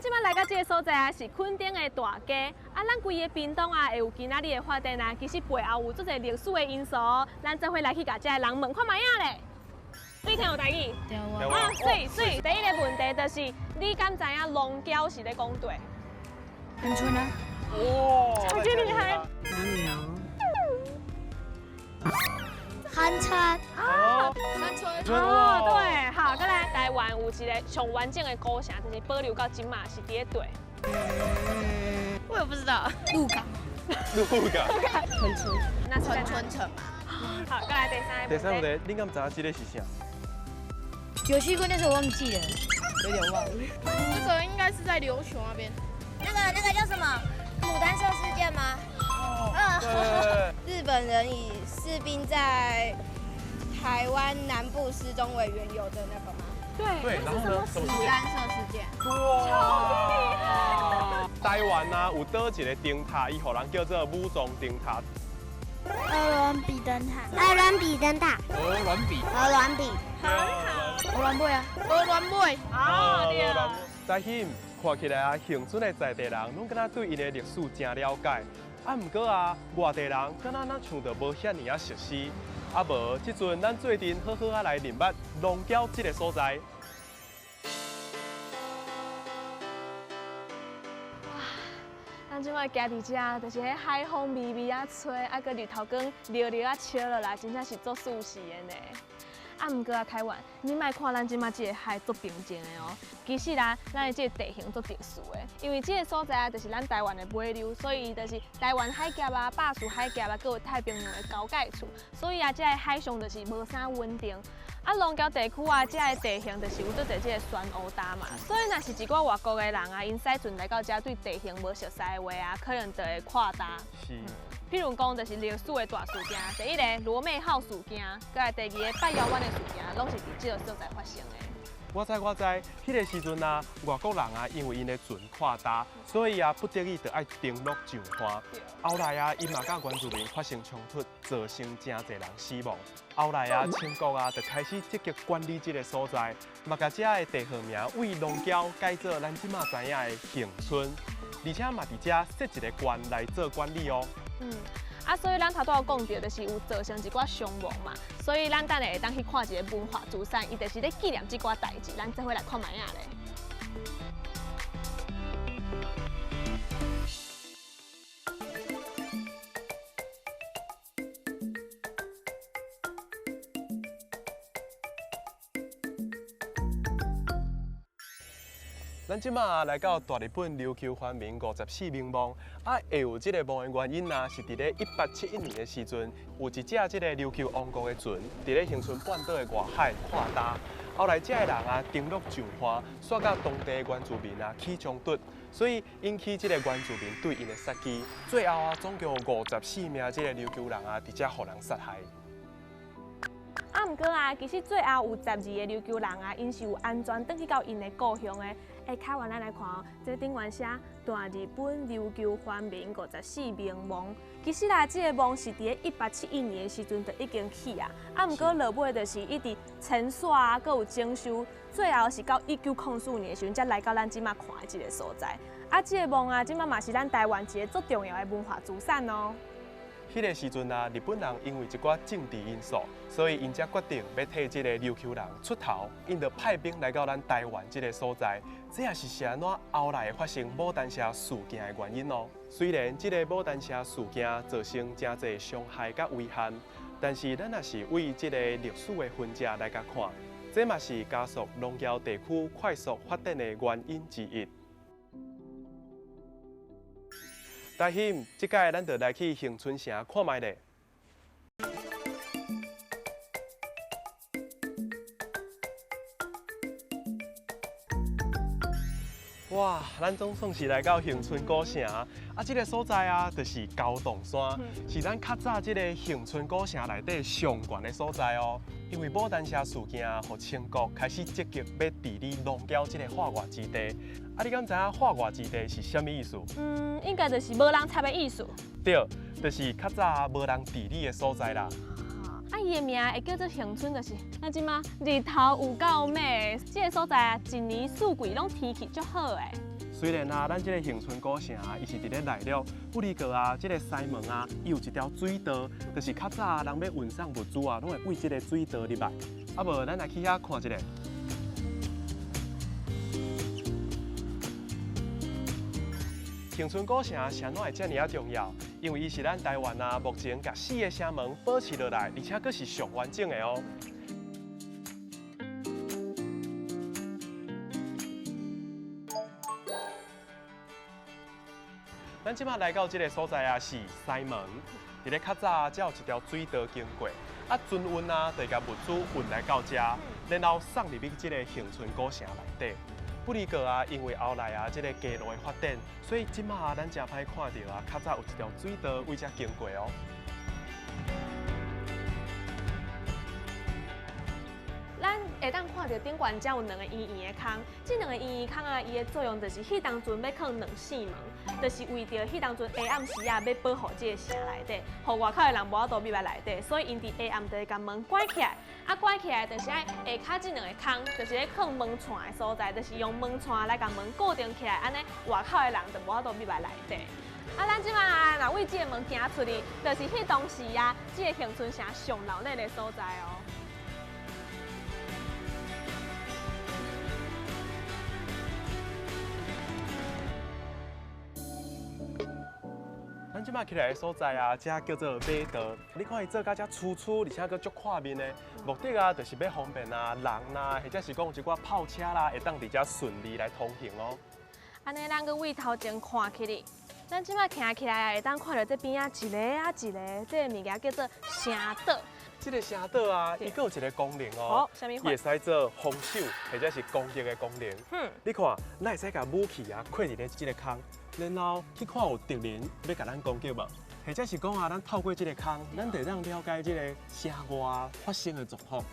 咱這擺來到這个所在啊，是墾丁的大街。啊，咱規个屏東啊，會有今仔日的發展啊，其實背後有足濟歷史的因素。咱做伙來去共遮的人問看覓仔咧。你聽有台語？對啊，媠媠。第一个問題就是，你敢知影龍噍是咧講佗？恆春啊。哇，超級厲害！哪裡啊？恆春。啊，恆春。哦，對，好，閣來台灣有一个上完整的古城，就是保留到這馬是佇咧佗？我也不知道。鹿港。鹿港。恆春。那是恆春城嘛。好，閣來第三個。第三個問題，你敢知影這个是啥？有去過，但是我忘記了，有點忘了。這個應該是在琉球那邊。那個叫什麼？牡丹社事件嗎？哦。日本人以士兵在台灣南部失蹤為緣由的那個嗎？對。對，然後呢？什麼牡丹社事件。哇！台灣啊，有佗一个燈塔，伊予人叫做武裝燈塔。鵝鑾鼻燈塔。鵝鑾鼻燈塔。鵝鑾鼻。鵝鑾鼻。很好。鵝鑾尾啊。鵝鑾尾。啊，對。在興看起來啊，恆春的在地人攏敢若對𪜶的歷史誠了解。啊，毋過啊，外地人敢若若像著無遐爾仔熟悉。啊無，這陣咱做陣好好仔來認捌龍噍這个所在。哇，咱這擺行佇遮，就是彼海風微微仔吹，啊，閣日頭光熱熱仔笑落來，真正是足舒適的呢。啊，毋過啊，凱源，你莫看咱這擺這个海足平靜的哦，其實啦，咱的這个地形足特殊的，因為這个所在啊，就是咱台灣的尾流，所以伊就是台灣海峽啊、巴士海峽啊，閣有太平洋的交界處，所以啊，這个海上就是無啥穩定。啊，龍噍地區啊，這个地形就是有足濟這个漩渦礁嘛，所以若是一寡外國的人啊，𪜶駛船來到遮對地形無熟似的話啊，可能就會跨礁。是。譬如講，就是歷史的大事件，第一个羅妹號事件，閣來第二个八卦灣的事件，攏是佇這个所在發生的。我知我知，彼个時陣啊，外國人啊，因為𪜶的船跨礁，所以啊，不得已就愛登陸上岸。後來啊，𪜶嘛佮原住民發生衝突，造成誠濟人死亡。後來啊，清國啊，就開始積極管理這个所在，嘛共遮的地號名為龍噍改做咱這馬知影的恆春，而且嘛佇遮設一个關來做管理哦。啊，所以咱頭拄仔講著，就是有造成一寡傷亡嘛，所以咱等下會當去看一个文化資產，伊就是咧紀念這寡代誌，咱做伙來看覓仔咧。咱這馬來到大日本琉球番民54名墓，啊，會有這个墓的原因啊，是佇咧1871年的時陣，有一隻這个琉球王國的船，佇咧恆春半島的外海跨礁，後來這个人啊登陸上岸，煞佮當地的原住民啊起衝突，所以引起這个原住民對𪜶的殺機，最後啊，總共有54名這个琉球人啊，佇遮予人殺害。啊，毋過啊，其實最後有12个琉球人啊，𪜶是有安全轉去到𪜶的故鄉的。欸，凱源，咱來看哦，這頂懸寫大日本琉球番民54名墓。其實啦，這个墓是佇咧1871年的時陣就已經起啊。啊，毋過落尾就是一直遷徙啊，閣有整修，最後是到1904年的時陣才來到咱這馬看的這个所在。啊，這个墓啊，這馬嘛是咱台灣一个足重要的文化資產哦。彼个時陣啊，日本人因為一寡政治因素，所以𪜶才決定欲替這个琉球人出頭，𪜶就派兵來到咱台灣這个所在。這也是是按怎後來會發生牡丹社事件的原因哦。雖然這个牡丹社事件造成誠濟傷害佮遺憾，但是咱若是為這个歷史的痕跡來共看，這嘛是加速龍噍地區快速發展的原因之一。大興，這擺咱就來去恆春城看覓咧。哇，咱總算是來到恆春古城啊！這个所在啊，就是高洞山，是咱較早這个恆春古城內底上懸的所在哦。因為牡丹社事件，予清國開始積極欲治理龍噍這个化外之地。啊，你敢知影化外之地是啥物意思？嗯，應該就是無人插的意思。對，就是較早無人治理的所在啦。啊，伊的名會叫做恆春，就是咱這馬日頭有夠猛，這个所在啊，一年四季攏天氣足好的。雖然啊，咱這個恆春古城啊，伊是佇咧內陸，不過啊，這個西門啊，伊有一條水道，就是較早人欲運送物資啊，攏會對這个水道入來。啊無，咱來去遐看一下。恆春古城啥物會遮爾仔重要？因為伊是咱台灣啊，目前共四个城門保持落來，而且閣是上完整的哦。咱這馬來到這个所在啊，是西門。佇咧較早，才有一條水道經過，啊，船運啊，就會共物資運來到遮，然後送入去這个恆春古城內底。不過啊，因為後來啊，這个街路的發展，所以這馬啊，咱誠歹看著啊，較早有一條水道對遮經過哦。咱會當看著頂懸遮有兩个圓圓的空，這兩个圓圓空啊，伊的作用就是彼當陣欲囥兩扇門，就是為著彼當陣下暗時啊，欲保護這个城內底，予外口的人無法度入來內底，所以𪜶佇下暗就會共門關起來，啊關起來就是愛下跤這兩个空，就是咧囥門掣的所在，就是用門掣來共門固定起來，按呢外口的人就無法度入來內底。啊，咱這馬若對這个門行出去，就是彼當時啊，這个恆春城上熱鬧的所在哦。咱這馬徛來的所在啊，這叫做馬道。你看伊做甲遮粗粗，而且閣足闊面的，目的啊，就是欲方便啊人啦，或者是講一寡炮車啦，會當佇遮順利來通行哦。按呢，咱閣對頭前看起去，咱這馬徛起來啊，會當看著這邊仔一个啊一个，這个物件叫做城島。這个城島啊，伊閣有一个功能哦，伊會使做防守或者是攻擊的功能。你看，咱會使共武器啊，挎佇咧這个空，然後去看有敵人欲共咱攻擊無？或者是講啊，咱透過這个空，咱就會當了解這个城外發生的狀況。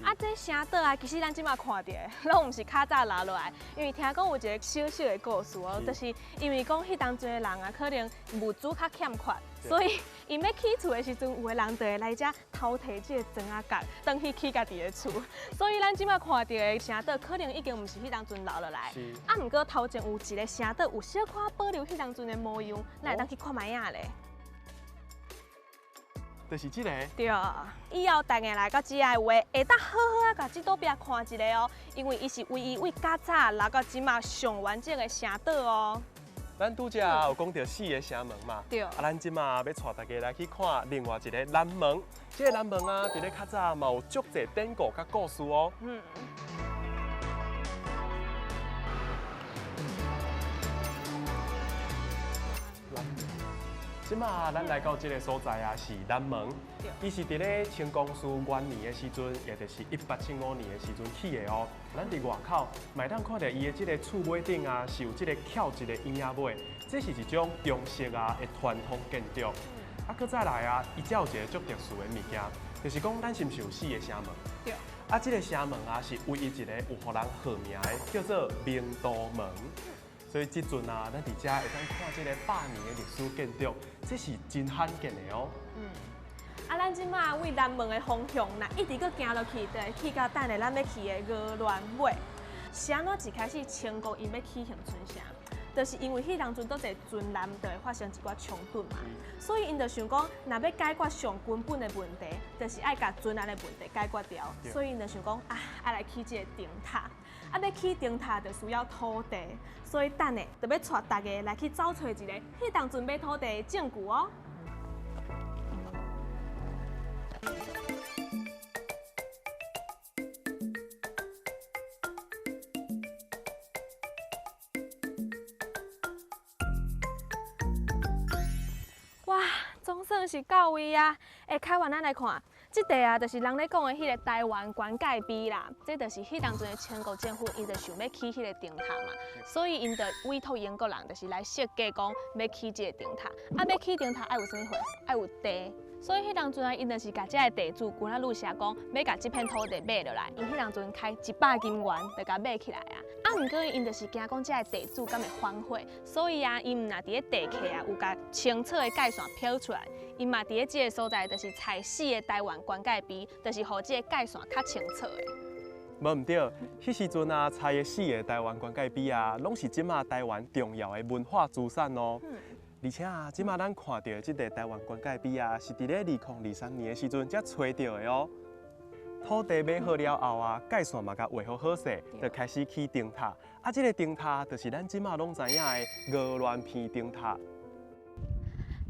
啊，這城島啊，其實咱這馬看著的，攏毋是較早留落來，因為聽講有一个小小的故事哦，就是因為講彼當陣的人啊，可能物資較欠缺，所以𪜶欲起厝的時陣，有的人就會來遮偷提這个磚仔角，轉去起家己的厝。所以咱這馬看著的城島，可能已經毋是彼當陣留落來。啊，毋過頭前有一个城島，有小可保留彼當陣的模樣，咱會當去看覓仔咧。就是這个。對，以後大家來到這的話，會當好好仔共這倒壁看一下哦，因為伊是唯一對較早留到這馬上完整的城島哦。咱拄才有講著四个城門嘛，對。啊，咱這馬欲帶大家來去看另外一个南門。這个南門啊，佇咧較早嘛有足濟典故佮故事哦。這馬咱來到這个所在啊，是南門。伊是佇咧清光緒元年的時陣，也就是1875年的時陣起的哦。咱佇外口嘛會當看著伊的這个厝尾頂啊，是有這个翹一个圓仔尾，這是一種中式啊的傳統建築。啊，閣再來啊，伊遮有一个足特殊的物件，就是講咱是毋是有四个城門？對。啊，這个城門啊，是唯一一个有予人號名的，叫做明都門。所以這陣啊，咱佇遮會當看這个百年的歷史建築，這是真罕見的哦。啊，咱這馬對南門的方向，若一直閣行落去，就會去到等下咱欲去的鵝鑾尾。是按怎一開始清國𪜶欲起恆春城，就是因為彼當陣都佇船艦就會發生一寡衝突嘛，所以𪜶就想講，若欲解決上根本的問題，就是愛共船艦的問題解決掉。所以𪜶就想講啊，愛來起這个燈塔。啊，欲起燈塔就需要土地，所以等下就欲帶大家來去走揣一个彼當陣買土地的證據哦。哇，總算是到位啊！欸，凱源，咱來看，這塊啊，就是人咧講的彼个台灣關界碑啦。這就是彼當陣的清國政府，伊就想欲起彼个燈塔嘛，所以𪜶就委託英國人，就是來設計講欲起這个燈塔。啊，欲起燈塔愛有啥物貨？愛有地。所以彼當陣啊，𪜶就是共遮个地主軍仔女寫講，欲共這片土地買落來。𪜶彼當陣開100金元，就共買起來啊。啊，毋過𪜶就是驚講遮个地主敢會反悔，所以啊，𪜶毋若佇咧地契啊有共清楚的界線標出來，𪜶嘛佇咧這个所在，就是採四个台灣關界碑，就是予這个界線較清楚的。無毋對，彼時陣啊，拆的四个台灣關界碑啊，攏是這馬台灣重要的文化資產哦。而且啊，這馬咱看到的這个台灣關界碑啊，是佇咧2023年的時陣才揣著的哦。土地買好了後啊，界線嘛共畫予好勢，就開始起燈塔。啊，這个燈塔就是咱這馬攏知影的鵝鑾鼻燈塔。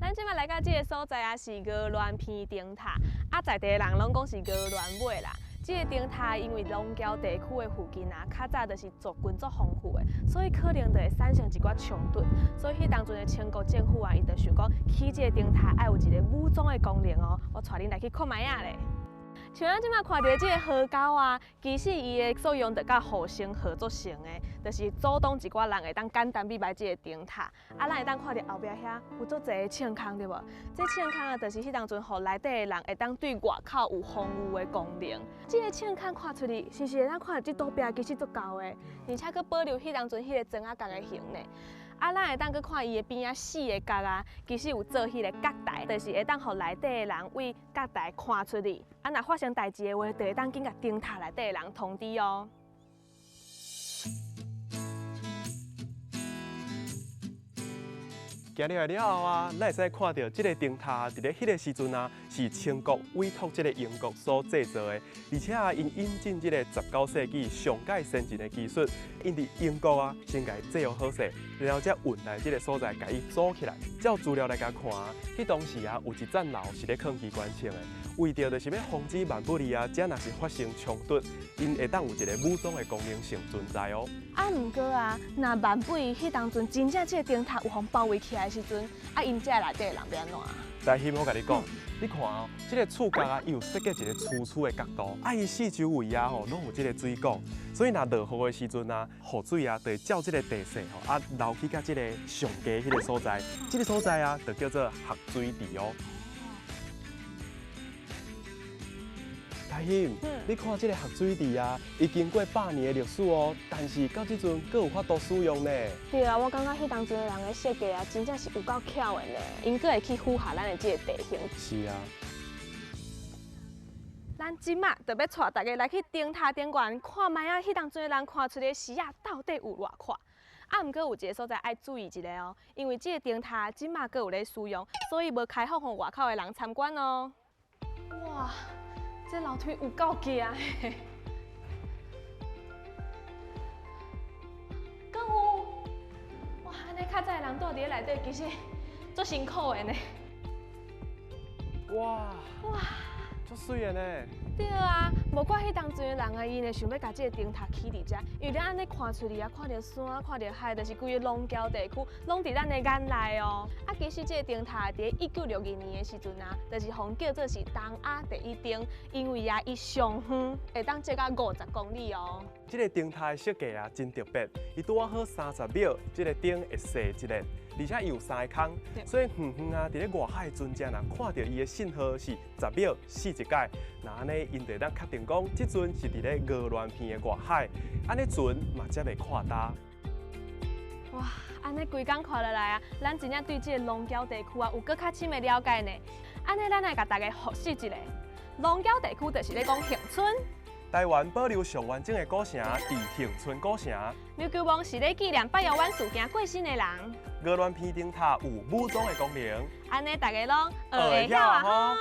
咱這馬來到這个所在啊，是鵝鑾鼻燈塔。啊，在地的人攏講是鵝鑾尾啦。這个燈塔因為龍墘地區的附近啊，較早就是族群足豐富的，所以可能就會產生一寡衝突。所以彼當陣的清國政府啊，伊就想講起這个燈塔愛有一个武裝的功能哦。我帶恁來去看覓仔咧。像咱這馬看著這个河溝啊，其實伊的作用就佮護城河足像的，就是阻擋一寡人會當簡單入來這个燈塔。啊，咱會當看著後壁遐有足濟个銃空對無？這銃空啊，就是彼當陣予內底的人會當對外口有防禦的功能。這个銃空看出去，是毋是會當看著這堵壁其實足厚的，而且閣保留彼當陣彼个磚仔角的形呢？啊，咱會當閣看伊的邊仔四个角啊，其實有做彼个角台，就是會當予內底的人對角台看出去。啊，若發生代誌的話，就會當緊共燈塔內底的人通知哦。行入來了後啊，咱會使看著這个燈塔佇咧彼个時陣啊，是清國委託這个英國所製造的，而且啊，𪜶引進這个19世紀上蓋先進的技術，𪜶佇英國啊先共伊製予好勢，然後才運來這个所在共伊組起來。照資料來共看啊，彼當時啊有一層樓是咧囥機關槍的，為著就是欲防止萬不利啊，遮若是發生衝突，𪜶會當有一个武裝的功能性存在哦。啊，毋過啊，若萬不利彼當陣真正這个燈塔有予包圍起來的時陣，啊，𪜶遮內底的人欲按怎？來，希我共你講，你看哦，這个厝角啊，伊有設計一个粗粗的角度，啊，伊四周圍啊吼，攏有這个水管，所以若落雨的時陣啊，雨水啊，就會照這个地勢吼，啊，流去到這个上低彼个所在，這个所在啊，就叫做蓄水池哦。大興，你看這个蓄水池啊，已經過100年的歷史哦，但是到這陣閣有法度使用呢。對啊，我感覺彼當陣的人的設計啊，真正是有夠巧的呢，𪜶閣會去符合咱的這个地形。是啊。咱這馬就欲帶大家來去燈塔頂懸看覓仔，彼當陣的人看出的時仔到底有偌闊？啊，毋過有一个所在愛注意一下哦，因為這个燈塔這馬閣有咧使用，所以無開放予外口的人參觀哦。哇！這樓梯有夠崎的，閣有哇！按呢較早的人住佇咧內底，其實足辛苦的呢。哇哇，足媠的呢。對啊，無怪彼當陣的人啊，𪜶會想欲共這个燈塔起佇遮，因為你按呢看出去啊，看著山，看著海，就是規个龍墘地區，攏佇咱的眼內哦。啊，其實這个燈塔佇1962年的時陣啊，就是予叫做是東亞第一燈，因為啊，伊上遠會當接到50公里哦。這个燈塔的設計啊，真特別，伊拄仔好30秒，這个燈會熄一下，而且伊有三个孔，所以遠遠啊，佇咧外海的船隻若看著伊的信號是10秒四一擺，那按呢，𪜶就會當確定講，這陣是佇咧鵝鑾鼻的外海，按呢船嘛才袂跨礁。哇，按呢規工看落來啊，咱真正對這个龍墘地區啊有閣較深的了解呢。按呢，咱來共大家複習一下，龍墘地區就是咧講恆春。台灣保留上完整的古城，佇恆春古城。琉球王是咧紀念八卦灣事件過身的人。鵝鑾鼻燈塔有武裝的功能。按呢，大家攏學會曉啊吼。